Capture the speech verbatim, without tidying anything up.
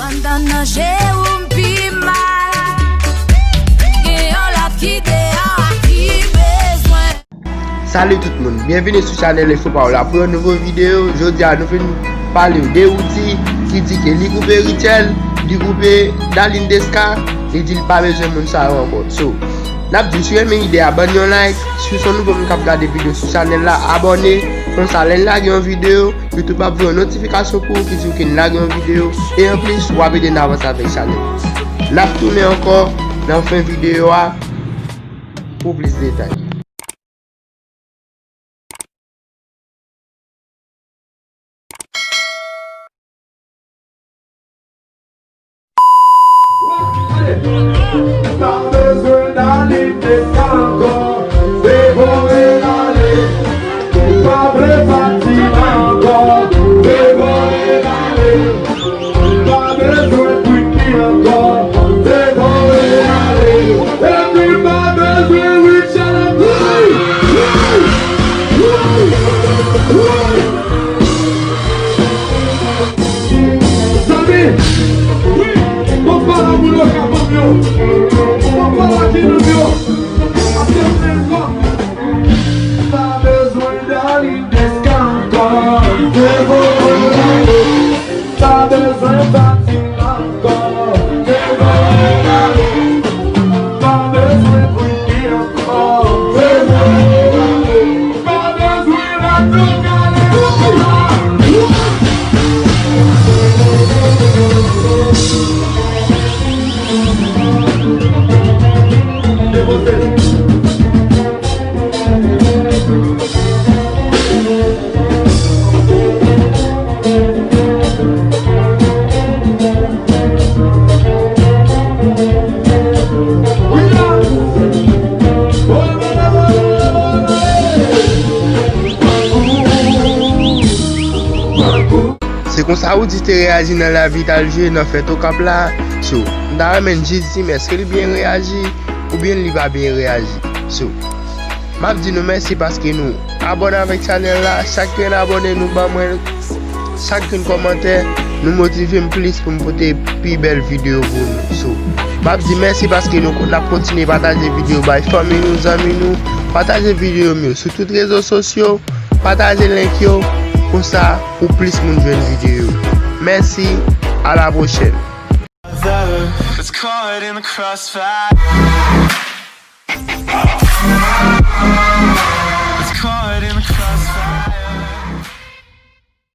Anndan nan je ou m pi mal. Gen yon lòt ki deyò a ki bezwen. Salut tout moun, byenvini sou chanèl Info Power la pou yon nouvo videyo. Jodi a nou vin pale de Roody ki di ke li koupe Rutshelle, li koupe Darline Desca, li di li pa bezwen moun sa yo ankò. So, n ap di w si w renmen ide a, ban n yon like. Si w se yon nouvo moun k ap gade videyo sou chanèl la, abòne. Konsa, lè n lage yon videyo, YouTube ap voye yon notifikasyon pou ou ki di w ke n lage yon videyo. E anplis, w ap ede n avanse avèk chanèl. N ap tounen ankò nan fen videyo a pou plis detay. Pa bezwen Darline Desca ankò, devore l ale. Pa vle pati ankò, devore l ale. Pa bezwen Britney ankò, devore l ale. Epi pa bezwen Rutshelle ankò. Zanmi, wi, bon pala moun yo ka ban m yo. Bon pala ki nou yo. Paske m menm kò. Pa bezwen Darline Desca ankò. Pa bezwen pati ankò. Pa bezwen Britney ankò. Pa bezwen Se konsa Roody te reyaji nan live li t al jwe nan fèt Okap la. So, m ta renmen jis di m èske li byen reyaji oubyen li pa byen reyaji. So, m ap di nou mèsi paske nou abòne avèk chanèl la. Chak grenn abòne nou ban mwen, chak grenn kòmantè, nou motive m plis pou m pote pi bèl videyo pou nou. So, m ap di mèsi paske nou, n ap kontinye pataje videyo bay fanmi nou, zanmi nou. Pataje videyo m yo sou tout rezo sosyo. Pataje link yo, konsa pou plis moun jwenn videyo. Mèsi, a la pwochèn. It's caught in the crossfire.